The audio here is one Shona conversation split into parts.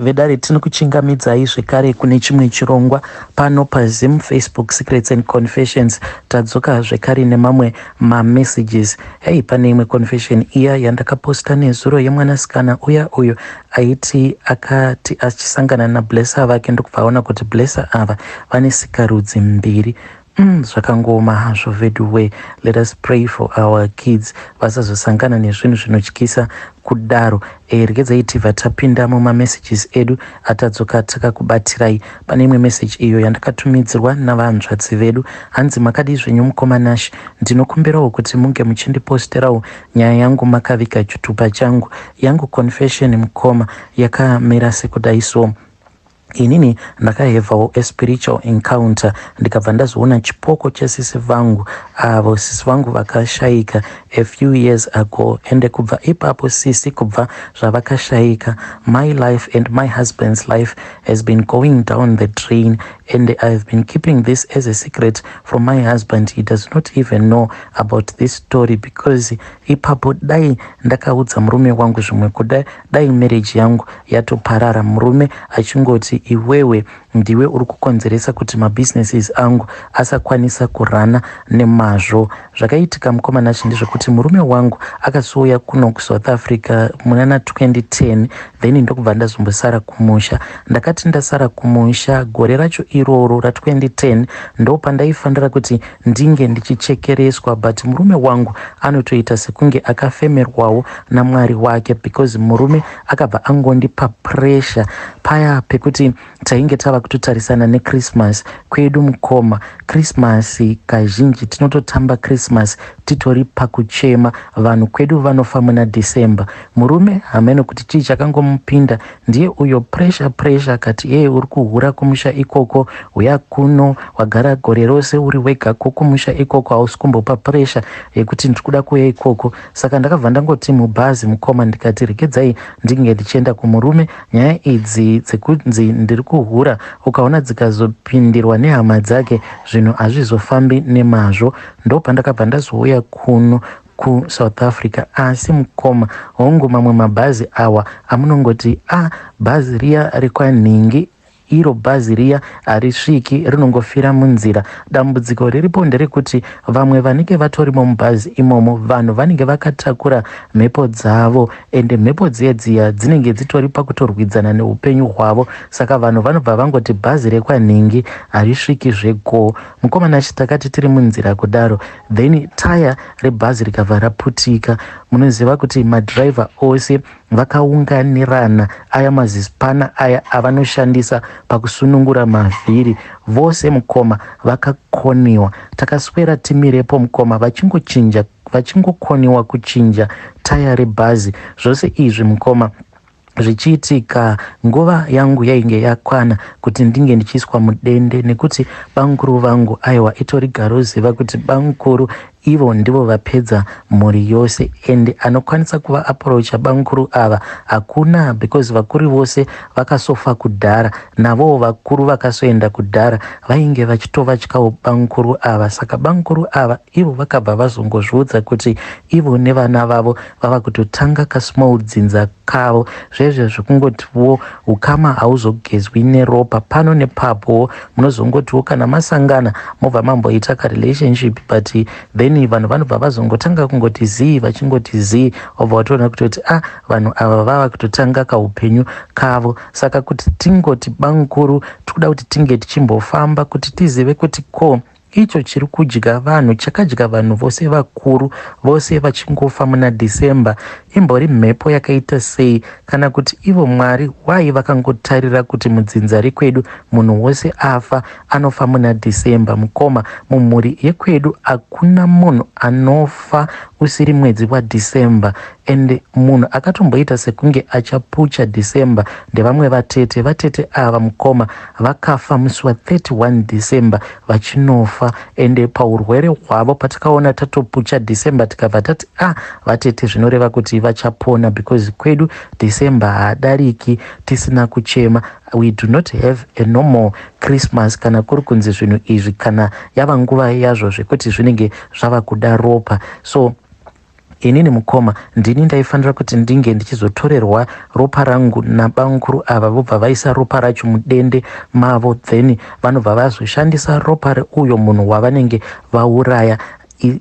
Vedare tinokuchingamidzai zvekare kune chimwe chirongwa pano paZim Facebook Secrets and Confessions. Tadzoka zvekare nemamwe mamessages. Hey, pane imwe confession iya yandakaposta nezuro yemwanasikana uya uyo aiti akati achisangana nablesser vake ndokubva aona kuti blesser ava vane sikarudzi mbiri. Zvakangooma hazvo veduwe. Let us pray for our kids vasazosangana nezvinhu zvinotyisa kudaro. E, regedzai tibva tapinda mumamessages edu atadzoka takakubatirai. Pane imwe message iyo yandakatumidzirwa navanzvadzi vedu. Hanzi makadii zvenyu mukoma Nash, ndinokumbirawo kuti munge muchindiposterawo nyaya yangu makaviga chitupa changu. Yangu confession mukoma yakamira sekudai so. Inini ndakahevhawo a spiritual encounter ndikabva ndazoona chipoko chasisi vangu avo sisi vangu vakashaika a few years ago ende kubva ipapo sisi kubva zvavakashaika my life and my husband's life has been going down the drain and I have been keeping this as a secret from my husband. He does not even know about this story because ipapo dai ndakaudza murume wangu zvimwe kuda dai marriage yangu yatoparara murume achingoti iwewe ndiwe uri kukonzeresa kuti mabusinesses angu asakwanisa kurana nemazvo. Zvakaitika mukoma Nashi ndezvekuti murume wangu akazouya kuno kuSouth Africa munana 2010 then ndokubva ndazombosara kumusha. Ndakati ndasara kumusha gore racho iroro ra2010 ndopandaifanira kuti ndinge ndichichekereswa but murume wangu anotoita sekunge akafemerwawo namwari wake because murume akabva angondipa pressure paya pekuti tainge tava kutotarisana nechristmas kwedu mukoma. Christmas kazhinji tinototamba Christmas titori pakuchema vanhu kwedu vanofa muna December. Murume hameno kuti chii chakangomupinda ndiye uyo pressure pressure akati yeye uri kuhura kumusha ikoko uya kuno wagara gore rose uri wega ko kumusha ikoko hausi kumbopa pressure yekuti ndiri kuda kuuya ikoko. Saka ndakabva ndangoti mubhazi mukoma ndikati regedzai ndinge ndichienda kumurume. Nyaya idzi dzekunzi ndiri kuhura ukaona dzikazopindirwa nehama dzake zvinhu hazvizofambi nemazvo. Ndopandakabva ndazouya kuno kuSouth Africa. Asi mukoma hongu mamwe mabhazi awa amunongoti a ah, bhazi riya rekwanhingi iro bhazi riya harisviki rinongofira munzira. Dambudziko riripo nderekuti vamwe vanenge vatorimo mubhazi imomo vanhu vanenge vakatakura mhepo dzavo ende mhepo dziya dziya dzinenge dzitori pakutorwidzana neupenyu hwavo saka vanhu vanobva vangoti bhazi rekwanhingi harisviki zvego. Mukomana takati tiri munzira kudaro then taya rebhazi rikabva raputika. Munoziva kuti madhiraivha ose vakaunganirana aya mazisipana aya avanoshandisa pakusunungura mavhiri vose mukoma vakakoniwa. Takaswera timirepo mukoma vachingochinja vachingokoniwa kuchinja taya rebhazi. Zvose izvi mukoma zvichiitika nguva yangu yainge yakwana kuti ndinge ndichiiswa mudende nekuti bamukuru vangu aiwa itori garoziva kuti bamukuru ivo ndivo vapedza mhuri yose and anokwanisa kuva approacha bamukuru ava hakuna because vakuru vose vakasofa kudhara navowo vakuru vakasoenda kudhara vainge vachitovatyawo bamukuru ava. Saka bamukuru ava ivo vakabva vazongozviudza kuti ivo nevana vavo vava kutotanga kasmall dzinza kavo zvezve zvekungotiwo ukama hauzogezwi neropa pano nepapowo munozongotiwo kana masangana mobva mamboita karelationship but then vanhu vanobva vazongotanga kungoti zii vachingoti zii wobva watoona kutoti a ah, vanhu ava vava kutotanga kaupenyu kavo. Saka kuti tingoti bamukuru tikuda kuti tinge tichimbofamba kuti tizive kuti ko icho chiri kudya vanhu chakadya vanhu vose vakuru vose vachingofa muna December imbori mhepo yakaita sei kana kuti ivo Mwari why vakangotarira kuti mudzinza rekwedu munhu wose afa anofa muna December. Mukoma mumhuri yekwedu hakuna munhu anofa usiri mwedzi waDecember and munhu akatomboita sekunge achapucha December ndevamwe vatete. Vatete ava mukoma vakafa musi wa 31 December vachinofa ende paurwere hwavo patakaona tatopucha December tikabva tati ah vatete zvinoreva kuti vachapona because kwedu December haadariki tisina kuchema. We do not have a normal Christmas kana kuri kunzi zvinhu izvi kana yava nguva yazvo zvekuti zvinenge zvava kuda ropa. So Inini mukoma ndini ndaifanira kuti ndinge ndichizotorerwa ropa rangu nabamukuru ava vobva vaisa ropa racho mudende mavo then vanobva vazoshandisa ropa reuyo munhu wavanenge vauraya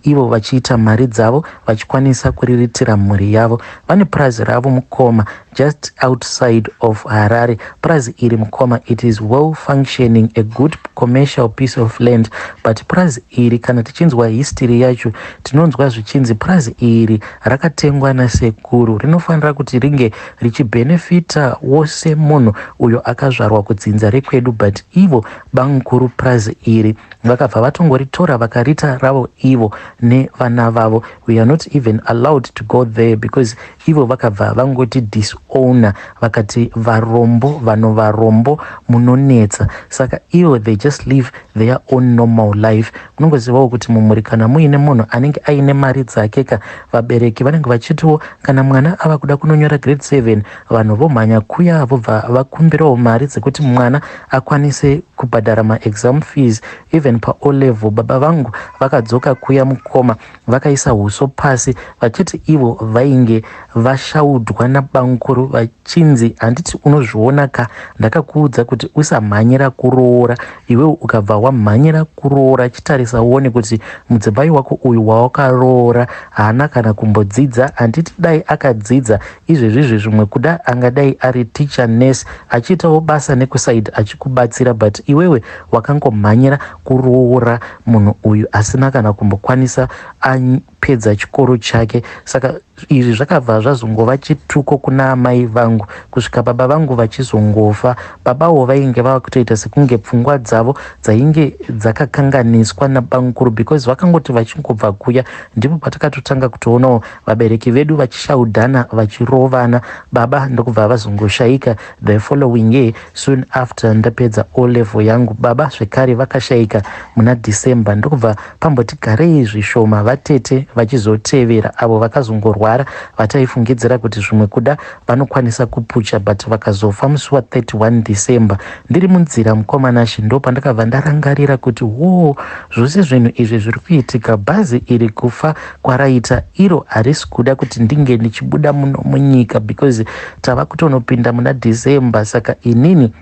ivo vachiita mari dzavo vachikwanisa kuriritira mhuri yavo. Vane purazi ravo mukoma just outside of Harare. Purazi iri mukoma it is well functioning, a good commercial piece of land, but purazi iri kana tichinzwa history yacho tinonzwa zvichinzi purazi iri rakatengwa nasekuru, rinofanira kuti ringe richibhenefita wose munhu uyo akazvarwa kudzinza rekwedu, but ivo bamukuru purazi iri vakabva vatongoritora vakarita ravo ivo nevana vavo. We are not even allowed to go there because ivo vakabva vangoti disowner, vakati varombo, vanhu varombo munonetsa. Saka ivo they just live their own normal life. Munongozivawo kuti mumhuri kana muine munhu anenge aine mari dzake ka, vabereki vanenge vachitiwo kana mwana ava kuda kunonyora grade 7, vanhu vomhanya kuya vobva vakumbirawo mari dzekuti mwana akwanise kubhadhara maexam fees. Even paO level baba vangu vakadzoka kuya mukoma vakaisa uso pasi vachiti ivo vainge vashaudwa nabamukuru vachinzi, "Handiti unozviona ka, ndakakuudza kuti usamhanyira kuroora, iwewe ukabva wamhanyira kuroora. Chitarisa uone kuti mudzimai wako uyu wawakaroora haana kana kumbodzidza. Handiti dai akadzidza izvezvizvi zvimwe kuda angadai ari teacher, nurse, achiitawo basa nekusaidi achikubatsira, but iwewe wakangomhanyira kuroora munhu uyu asina kana kumbokwanisa apedza chikoro chake." Saka izvi zvakabva zvazongova chituko kuna amai vangu kusvika baba vangu vachizongofa. Babawo vainge vava kutoita sekunge pfungwa dzavo dzainge dzakakanganiswa nabamukuru because vakangoti vachingobva kuya ndipo patakatotanga kutoonawo vabereki vedu vachishaudhana, vachirovana. Baba ndokubva vazongoshayika the following year, soon after ndapedza O level yangu. Baba zvekare vakashayika muna December, ndokubva pamboti garei zvishoma vatete vachizotevera, avo vakazongorwara vataifungidzira kuti zvimwe kuda vanokwanisa kupucha, but vakazofa musi wa31 December. Ndiri munzira mukoma Nashe, ndo pandakabva ndarangarira kuti wo zvose zvinhu izvi zviri kuitika, bhazi iri kufa kwaraita iro harisi kuda kuti ndinge ndichibuda muno munyika because tava kutonopinda muna December. Saka inini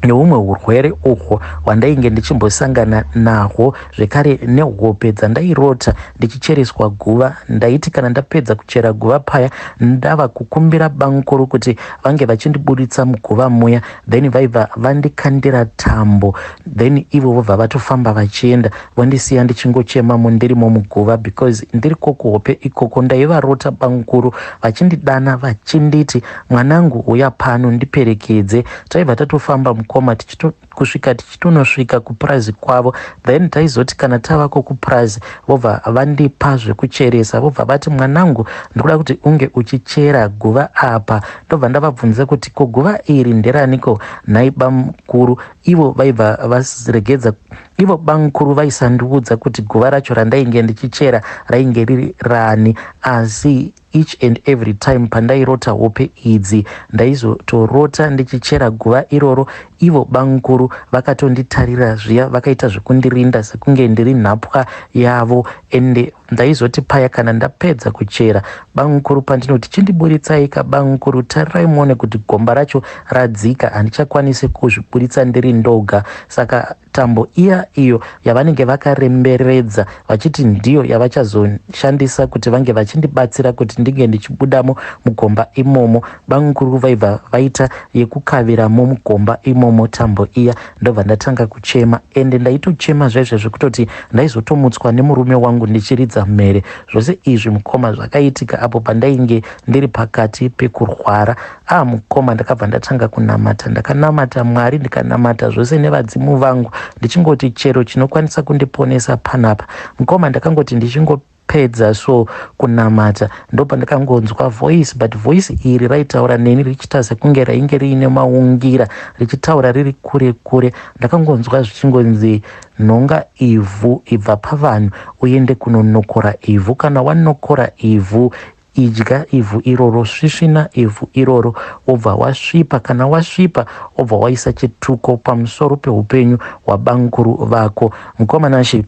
neumwe urwere uhwo hwandainge ndichimbosangana nahwo, zvekare nehope dzandairota ndichichereswa guva, ndaiti kana ndapedza kuchera guva paya ndava kukumbira bamukuru kuti vange vachindibuditsa muguva muya, then vaibva vandikandira tambo, then ivo vobva vatofamba vachienda vondisiya ndichingochemamo ndirimo muguva, because ndiri kokuhope ikoko ndaivarota bamukuru vachindidana vachinditi, "Mwanangu, uya pano ndiperekedze." Taibva tatofamba mukoma kusvika tichitonosvika kupurazi kwavo. Then taizoti kana tavako kupurazi vobva vandipa zvekucheresa, vobva vati, "Mwanangu, ndikuda kuti unge uchichera guva apa." Ndobva ndavabvunza kuti, "Ko guva iri nderaniko nhai bamukuru?" Ivo vaibva varegedza, ivo bamukuru vaisandiudza kuti guva racho randainge ndichichera rainge riri rani. Asi each and every time pandairota hope idzi, ndaizotorota ndichichera guva iroro, ivo bamukuru vakatonditarira zviya, vakaita zvekundirinda sekunge ndiri nhapwa yavo. Ende ndaizoti paya kana ndapedza kuchera, bamukuru pandinoti, "Chindiburitsai kabamukuru, tarirai muone kuti gomba racho radzika, handichakwanisi kuzviburitsa ndiri ndoga," saka tambo iya iyo yavanenge vakaremberedza vachiti ndiyo yavachazoshandisa kuti vange vachindibatsira kuti ndinge ndichibudamo mugomba imomo, bamukuru vaibva vaita yekukaviramo mugomba imomo tambo iya. Ndobva ndatanga kuchema, ende ndaitochema zvaizvo zvekutoti ndaizotomutswa nemurume wangu ndichiridza mhere. Zvose izvi mukoma zvakaitika apo pandainge ndiri pakati pekurwara. A mukoma, ndakabva ndatanga kunamata. Ndakanamata Mwari, ndikanamata zvose nevadzimu vangu, ndichingoti chero chinokwanisa kundiponesa panapa. Mukoma, ndakangoti ndichingopedza so kunamata, ndopandakangonzwa voice, but voice iri raitaura neni richiita sekunge rainge riine maungira, richitaura riri kure kure. Ndakangonzwa zvichingonzi, "Nhonga ivhu, ibva pavanhu uende kunonokora ivhu. Kana wanokora ivhu, idya ivhu iroro, svisvina ivhu iroro, wobva wasvipa. Kana wasvipa, wobva waisa chituko pamusoro peupenyu hwabamukuru vako." Mukoma Nashe,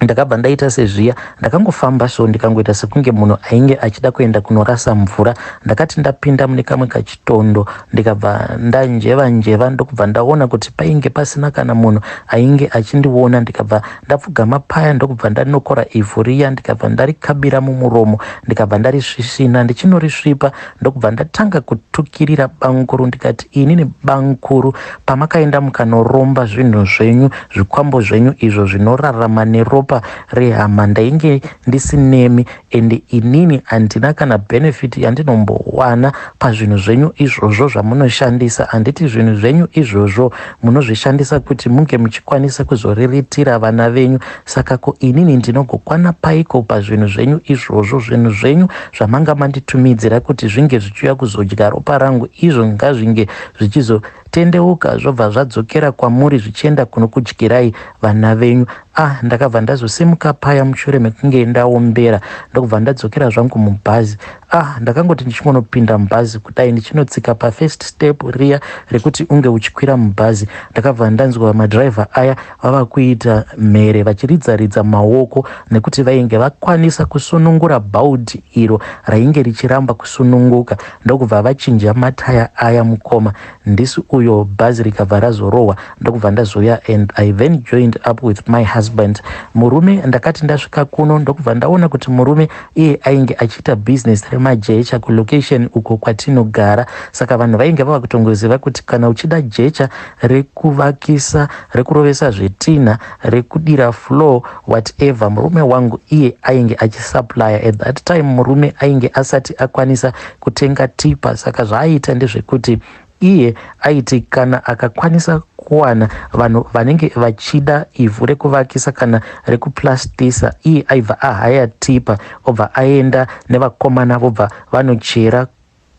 Ndakabva ndaita sezviya, ndakangofamba so ndikangoita sekunge munhu ainge achida kuenda kunorasa mvura. Ndakati ndapinda mune kamwe kachitondo ndikabva ndanjeva njeva ndokubva ndaona kuti painge pasina kana munhu ainge achindiona ndikabva ndapfugama paya ndokubva ndanokora ivhu riya ndikabva ndarikabira mumuromo ndikabva ndarisvisvina ndichinorisvipa ndokubva ndatanga kutukirira bamukuru ndikati inini bamukuru pamakaenda mukanoromba zvinhu zvenyu zvikwambo zvenyu izvo zvinorarama neropa rehama ndainge ndisinemi ende inini handina kana benefit yandinombowana pazvinhu zvenyu izvozvo zvamunoshandisa handiti zvinhu zvenyu izvozvo munozvishandisa kuti munge muchikwanisa kuzoriritira vana venyu saka ko inini ndinogokwana paiko pazvinhu zvenyu izvozvo zvinhu zvenyu zvamanga manditumidzira kuti zvinge zvichiuya kuzodya ropa rangu izvo ngazvinge zvichizotendeuka zvobva zvadzokera kwamuri zvichienda kunokudyirai vana venyu ah ndakabva ndazosimuka paya mushure mekunge ndaombera ndokubva ndadzokera zvangu mubhazi ah ndakangoti ndichingonopinda mubhazi kudai ndichinotsika pafirst step riya rekuti unge uchikwira mubhazi ndakabva ndanzwa madhiraivha aya vava kuita mhere vachiridza ridza maoko nekuti vainge vakwanisa kusunungura bhaudhi iro rainge richiramba kusununguka ndokubva vachinja mataya aya mukoma ndisi uyo bhazi rikabva razorohwa ndokubva ndazouya and I then joined up with my husband murume ndakati ndasvika kuno ndokubva ndaona kuti murume iye ainge achiita business remajecha kulocation uko kwatinogara saka vanhu vainge vava kutongoziva kuti kana uchida jecha rekuvakisa rekurovesa zvetina rekudira floor whatever murume wangu iye ainge achisupplya at that time murume ainge asati akwanisa kutenga tipa saka zvaaiita ndezvekuti iye aiti kana akakwanisa kuwana vanhu vanenge vachida ivhu rekuvakisa kana rekuplastisa iye aibva ahaya tipa obva aenda nevakomana vobva vanochera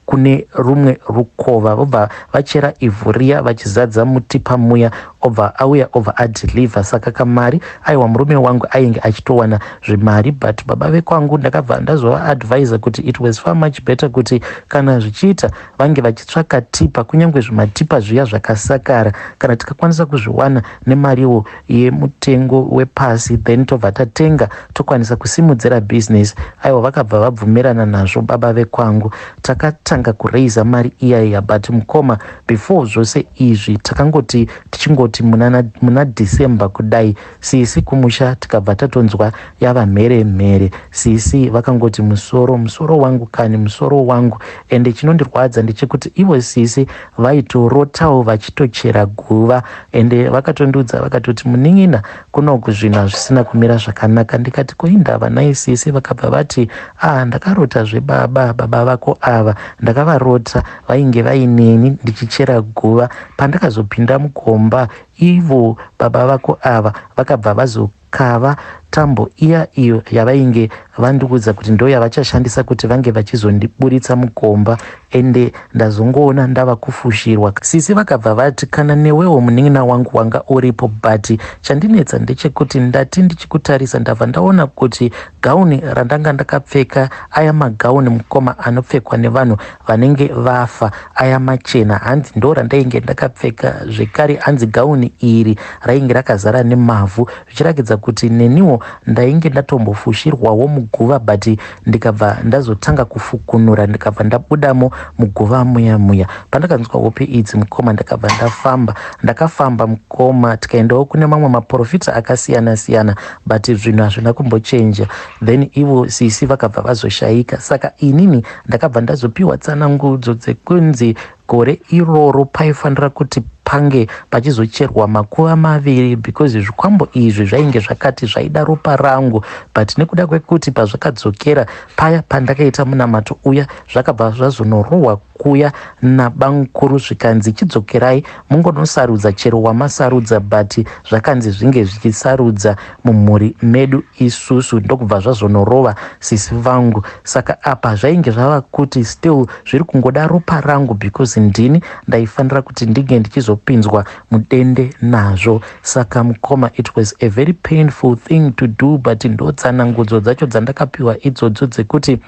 kune rumwe rukova vobva vachera ivhu riya vachizadza mutipa muya obva auya obva adhilivha saka kamari aiwa murume wangu ainge achitowana zvimari but baba vekwangu ndakabva ndazovaadvisa kuti it was far much better kuti kana zvichiita vange vachitsvaka tipa kunyange zvimatipa zviya zvakasakara kana tikakwanisa kuzviwana nemariwo yemutengo wepasi then tobva tatenga tokwanisa kusimudzira bhizinesi aiwa vakabva vabvumirana nazvo baba vekwangu takatanga kureisa mari iyaiya but mukoma before zvose izvi takangoti tichingoti muna, muna December kudai sisi kumusha tikabva tatonzwa yava mhere mhere sisi vakangoti musoro musoro wangu kani musoro wangu ende chinondirwadza ndechekuti ivo sisi vaitorotawo vachitochera guva ende vakatondiudza vakatoti munin'ina kunoku zvinhu hazvisina kumira zvakanaka ndikati koindava nai sisi vakabva vati ah ndakarota zvebaba baba vako ava ndakavarota vainge vaineni ndichichera guva pandakazopinda mugomba ivo baba vako ava vakabva vazokava tambo iya iyo yavainge vandiudza kuti ndo yavachashandisa kuti vange vachizondiburitsa mugomba ende ndazongoona ndava kufushirwa sisi vakabva vati kana newewo munin'ina wangu wanga uripo but chandinetsa ndechekuti ndati ndichikutarisa ndabva ndaona kuti gauni randanga ndakapfeka aya magauni mukoma anopfekwa nevanhu vanenge vafa aya machena hanzi ndo randainge ndakapfeka zvekare hanzi gauni iri rainge rakazara nemavhu zvichirakidza kuti neniwo ndainge ndatombofushirwawo muguva but ndikabva ndazotanga kufukunura ndikabva ndabudamo muguva muya muya pandakanzwa hope idzi mukoma ndakabva ndafamba ndakafamba mukoma tikaendawo kune mamwe maprofita akasiyana siyana but zvinhu hazvina kumbochenja then ivo sisi vakabva vazoshayika saka inini ndakabva ndazopiwa tsanangudzo dzekunzi gore iroro paifanira kuti pange pachizocherwa makuva maviri because zvikwambo izvi zvainge zvakati zvaida ropa rangu but nekuda kwekuti pazvakadzokera paya pandakaita munamato uya zvakabva zvazonorohwa kuya nabamukuru zvikanzi chidzokerai mungonosarudza chero wamasarudza but zvakanzi zvinge zvichisarudza mumhuri medu isusu ndokubva zvazonorova sisi vangu saka apa zvainge zvava kuti still zviri kungoda ropa rangu because ndini ndaifanira kuti ndinge ndichizopinzwa mudende nazvo saka mukoma it was a very painful thing to do but ndotsanangudzo dzacho dzandakapiwa idzodzo dzekuti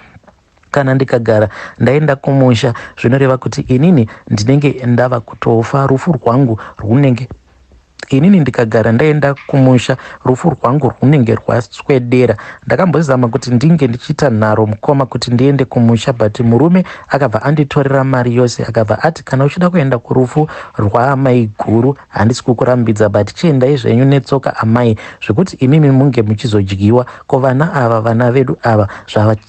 kana ndikagara ndaenda kumusha zvinoreva kuti inini ndinenge ndava kutofa rufu rwangu rwunenge Inini ndikagara ndaenda kumusha rufu rwangu rwunenge rwaswedera. Ndakambozama kuti ndinge ndichiita nharo mukoma kuti ndiende kumusha but murume akabva anditorera mari yose akabva ati kana uchida kuenda kurufu rwaamaiguru handisi kukurambidza but chiendai zvenyu netsoka amai zvekuti imimi munge muchizodyiwa ko vana ava vana vedu ava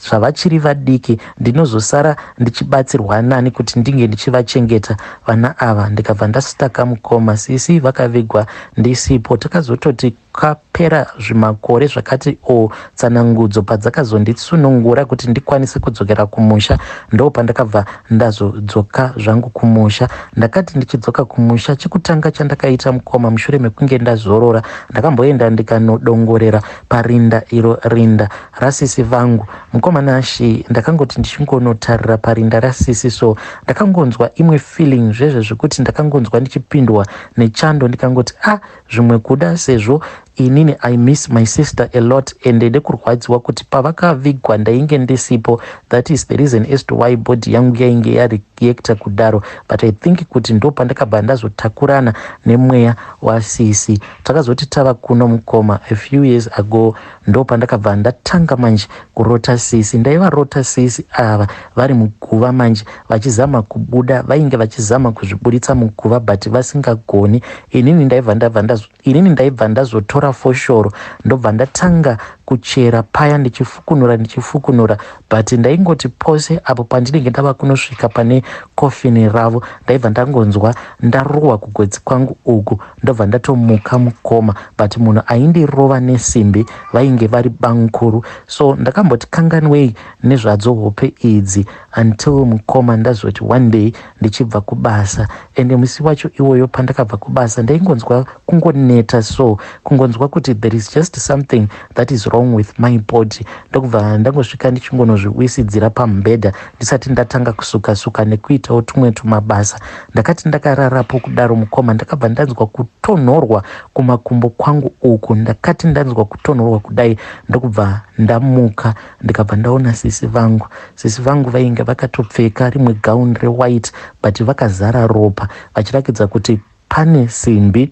zvavachiri vadiki ndinozosara ndichibatsirwa nani kuti ndinge ndichivachengeta vana ava ndikabva ndasitaka mukoma sisi vakavigwa ndisipo takazototi Kwapera zvimakore zvakati o tsanangudzo padzakazonditsunungura kuti ndikwanise kudzokera kumusha ndopandakabva ndazodzoka zvangu kumusha. Ndakati ndichidzoka kumusha chekutanga chandakaita mukoma mushure mekunge ndazorora ndakamboenda ndikanodongorera parinda iro rinda rasisi vangu. Mukoma Nashy ndakangoti ndichingonotarira parinda rasisi so ndakangonzwa imwe feeling zvezve zvekuti ndakangonzwa ndichipindwa nechando ndikangoti ah Zvimwe kuda sezvo inini I miss my sister a lot ende nekurwadziwa kuti pavakavigwa ndainge ndisipo that is the reason as to why body yangu yainge yareacta kudaro but I think kuti ndopandakabva ndazotakurana nemweya wasisi. Takazoti tava kuno mukoma a few years ago ndopandakabva ndatanga manje kurota sisi. Ndaivarota sisi ava vari muguva manje vachizama kubuda vainge vachizama kuzviburitsa muguva but vasingagoni inini ndaibva ndabva ndazo inini ndaibva ndazotora foshoro ndobva ndatanga kuchera paya ndichifukunura ndichifukunura but ndaingoti pose apo pandinenge ndava kunosvika pane kofini ravo ndaibva ndangonzwa ndarohwa kugotsi kwangu uku ndobva ndatomuka mukoma but munhu aindirova nesimbi vainge vari bamukuru so ndakamboti kanganwei nezvadzo hope idzi until mukoma ndazoti one day ndichibva kubasa ende musi wacho iwoyo pandakabva kubasa ndaingonzwa kungoneta so kungonzwa kuti there is just something that is wrong with my body ndokubva ndangosvika ndichingonozviwisidzira pamubhedha ndisati ndatanga kusuka suka nekuitawo tumwe tumabasa ndakati ndakararapo kudaro mukoma ndakabva ndanzwa kutonhorwa kumakumbo kwangu uku ndakati ndanzwa kutonhorwa kudai ndokubva ndamuka ndikabva ndaona sisi vangu sisi vangu vainge vakatopfeka rimwe gown rewhite but vakazara ropa vachirakidza kuti pane simbi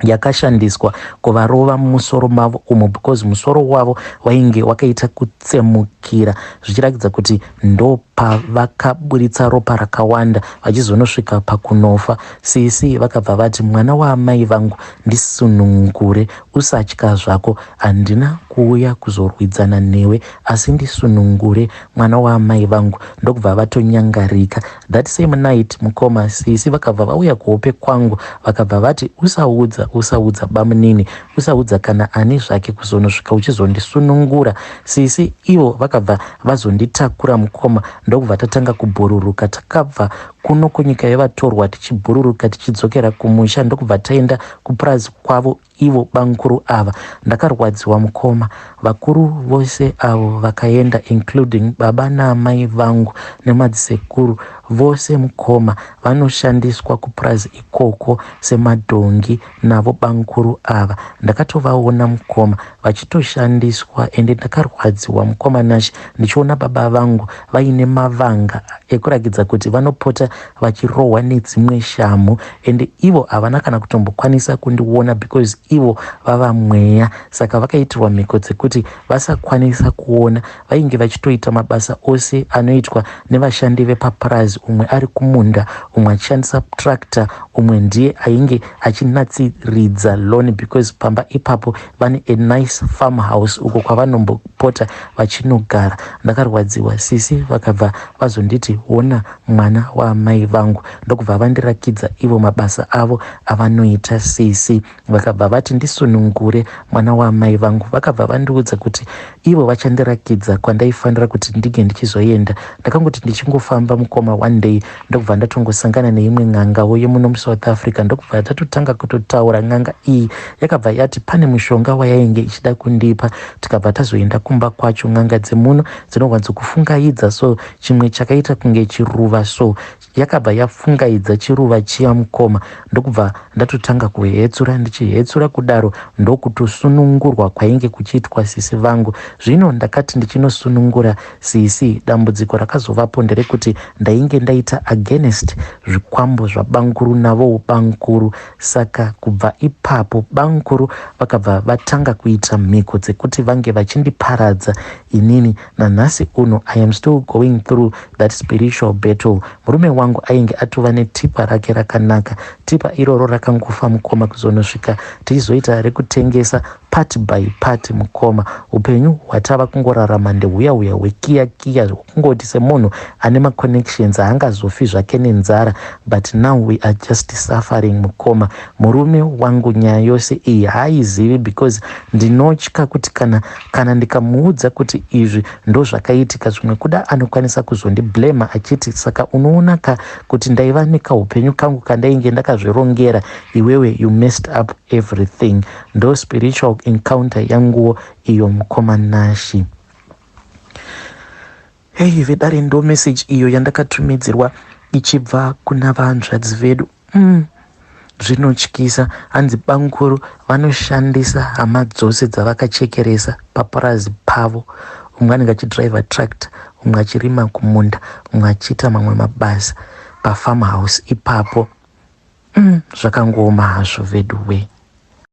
yakashandiswa kuvarova mumusoro mavo umo because musoro wavo wainge wakaita kutsemukira zvichirakidza kuti ndopavakaburitsa ropa rakawanda vachizonosvika pakunofa. Sisi vakabva vati mwana waamai vangu ndisunungure usatya zvako handina kuuya kuzorwidzana newe asi ndisunungure mwana waamai vangu ndokubva vatonyangarika. That same night mukoma sisi vakabva vauya kuhope kwangu vakabva vati usaudza usaudza bamunini usaudza kana ani zvake kuzonosvika uchizondisunungura. Sisi ivo vakabva vazonditakura mukoma ndokubva tatanga kubhururuka. Takabva kuno kunyika yevatorwa tichibhururuka tichidzokera kumusha ndokubva taenda kupurazi kwavo Ivo bamkuru ava ndakarwadziwa mukoma. Vakuru vose avo vakaenda including baba naamai vangu nemadzisekuru vose mukoma vanoshandiswa kupurazi ikoko semadhongi navo bamkuru ava. Ndakatovaona mukoma vachitoshandiswa ende ndakarwadziwa mukoma Nashy ndichiona baba vangu vaine mavanga ekurakidza kuti vanopota vachirohwa nedzimwe shamhu ende ivo havana kana kutombokwanisa kundiona because ivo vava mweya saka vakaitirwa mhiko dzekuti vasakwanisa kuona vainge vachitoita mabasa ose anoitwa nevashandi vepapurazi umwe ari kumunda umwe achishandisa tractor umwe ndiye ainge achinatsiridza loan because pamba ipapo vane a nice farm house uko kwavanombopota vachinogara ndakarwadziwa sisi vakabva vazonditi wona mwana waamai vangu ndokubva vandirakidza ivo mabasa avo avanoita sisi vakabva vati ndisunungure mwana waamai vangu vakabva vandiudza kuti ivo vachandirakidza kwandaifanira kuti ndinge ndichizoenda ndakangoti ndichingofamba mukoma one day ndokubva ndatongosangana neimwe n'angawo yemuno musouth africa ndokubva tatotanga kutotaura n'anga iyi yakabva yati pane mushonga wayainge ichida kundipa tikabva tazoenda kumba kwacho n'anga dzemuno dzinowanzokufungaidza so chimwe chakaita kunge chiruva so yakabva yafungaidza chiruva chiya mukoma ndokubva ndatotanga kuhetsura ndichihetsura Ndataura kudaro ndokutosunungurwa kwainge kuchiitwa sisi vangu. Zvino ndakati ndichinosunungura sisi, dambudziko rakazovapo nderekuti ndainge ndaita against zvikwambo zvabamkuru navowo bamkuru. Saka kubva ipapo bamkuru vakabva vatanga kuita mhiko dzekuti vange vachindiparadza inini. Nanhasi uno I am still going through that spiritual battle. Murume wangu ainge atova netipa rake rakanaka. Tipa iroro rakangofa mukoma kuzonosvika tichizoita rekutengesa part by part mukoma. Upenyu hwatava kungorarama ndehuya huya hwekiya kiya hwekungoti semunhu ane maconnections haangazofi zvake nenzara but now we are just suffering mukoma. Murume wangu nyaya yose iyi haaizivi because ndinotya kuti kana kana ndikamuudza kuti izvi ndozvakaitika zvimwe kuda anokwanisa kuzondiblema achiti saka unoona ka kuti ndaiva nekaupenyu kangu kandainge ndakazvirongera iwewe you messed up everything. Ndo spiritual encounter yanguwo iyo mukoma Nashi. Hey vedare ndo message iyo yandakatumidzirwa ichibva kuna vanzvadzi vedu. Zvinotyisa hanzi bamkuru vanoshandisa hama dzose dzavakachekeresa papurazi pavo. Umwe anenge achidriver tractor, umwe achirima kumunda, umwe achiita mamwe mabasa pafarm house ipapo. Zvakangooma hazvo vedu we.